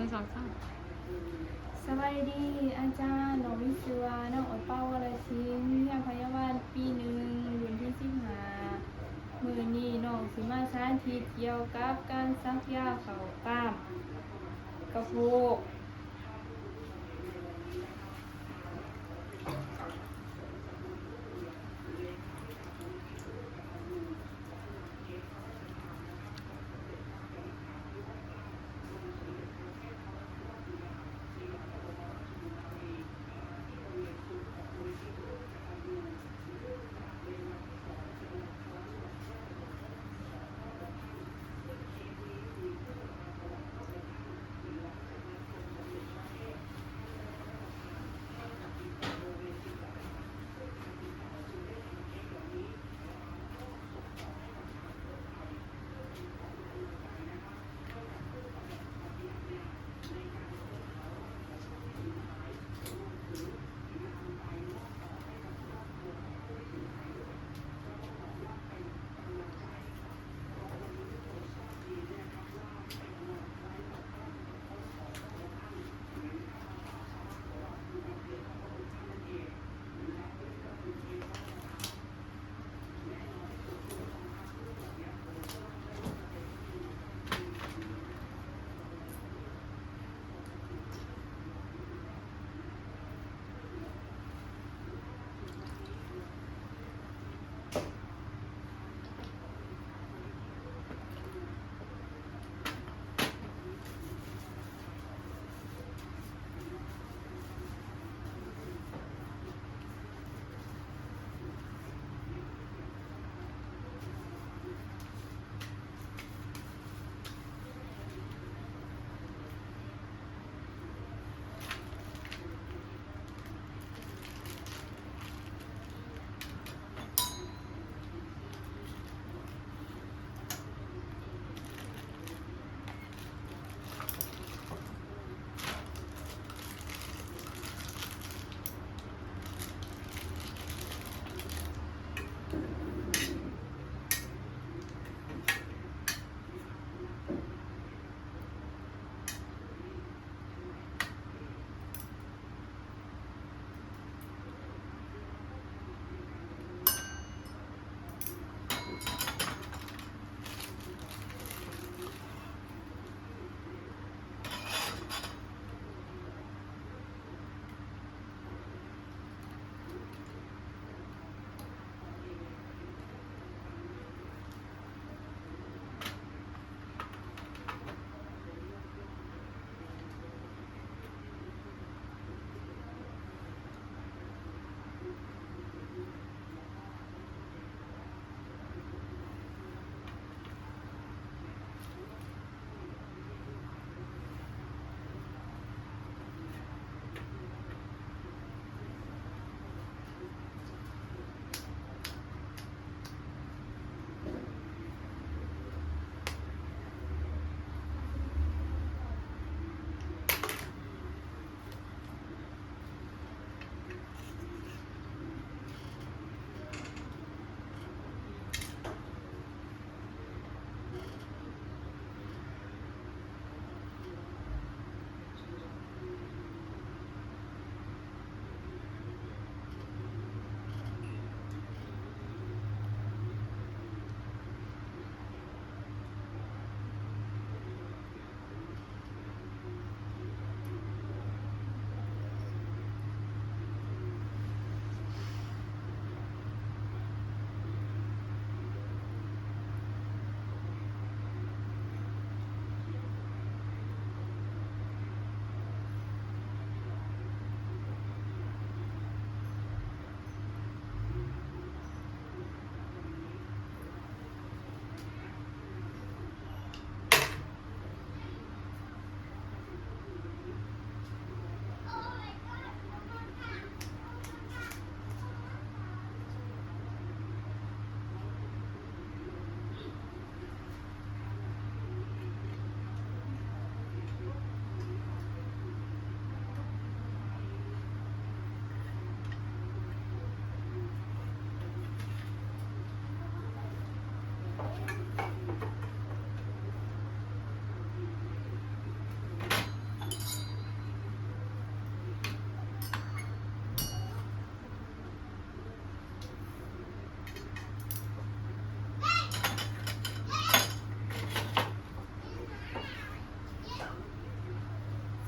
ໜຶ່ງ ສອງ ສາມ ສະບາຍດີອາຈານ, ນ້ອງມີຊື່ວ່າ ນາງ ອອນປາ ວໍລະສິນ, ຮຽນພະຍາບານປີໜຶ່ງ ລຸ້ນທີສິບຫ້າ. ມື້ນີ້ນ້ອງຊິມາສາທິດກ່ຽວກັບການສັກຢາເຂົ້າກ້າມກະໂພກ. ອ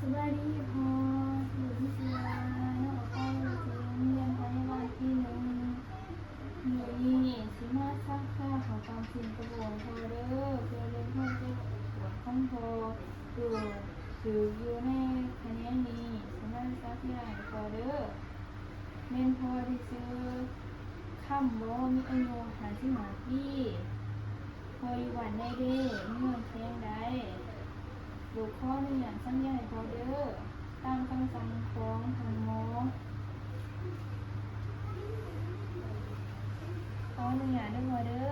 ສະບາຍດີພໍ່ ລູກຊື່ວ່າ ນ້ອງອາປາ ຢູ່ໂຮງຮຽນພະຍາບານປີໜຶ່ງ. ມື້ນີ້ຊິມາຊັກຢາເຂົ້າຕາມເສັ້ນກະບອກພໍ່ເດີ ເພື່ອຫຼຸດຄວາມເຈັບປວດຂອງພໍ່. ໂຕຖືກຢູ່ໃນຂະແໜງນີ້ ຊິມາຊັກຢາໃຫ້ພໍ່ເດີ. ແມ່ນພໍ່ທີ່ຊື່ຄຳບໍ່ ມີອາຍຸຫ້າສິບຫ້າປີ. ພໍ່ຢູ່ບ້ານໃດເດ ເມືອງແຂວງໃດ? ລູກຂໍອະນຸຍາດສັກຢາໃຫ້ພໍ່ເດີ ຕາມຄຳສັ່ງຂອງທ່ານໝໍ. ຂໍອະນຸຍາດເດີພໍ່ເດີ.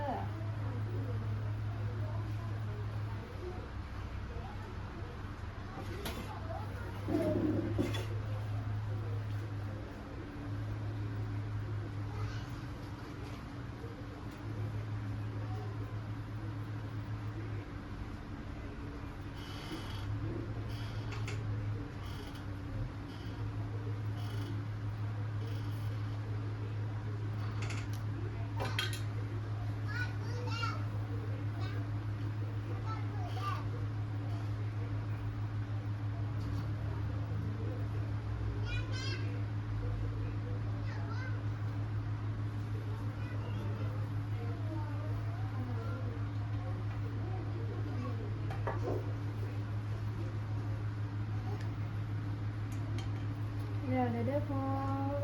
ແລ້ວແຫຼະເດີພໍ່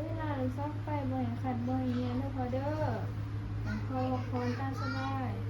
ເວລາລູກສາວໄປ ບໍ່ໃຫ້ຂັດບໍ່ໃຫ້ແຍ່ນເດີພໍ່ເດີ ໃຫ້ພໍ່ພັກຜ່ອນຕາມສະບາຍ.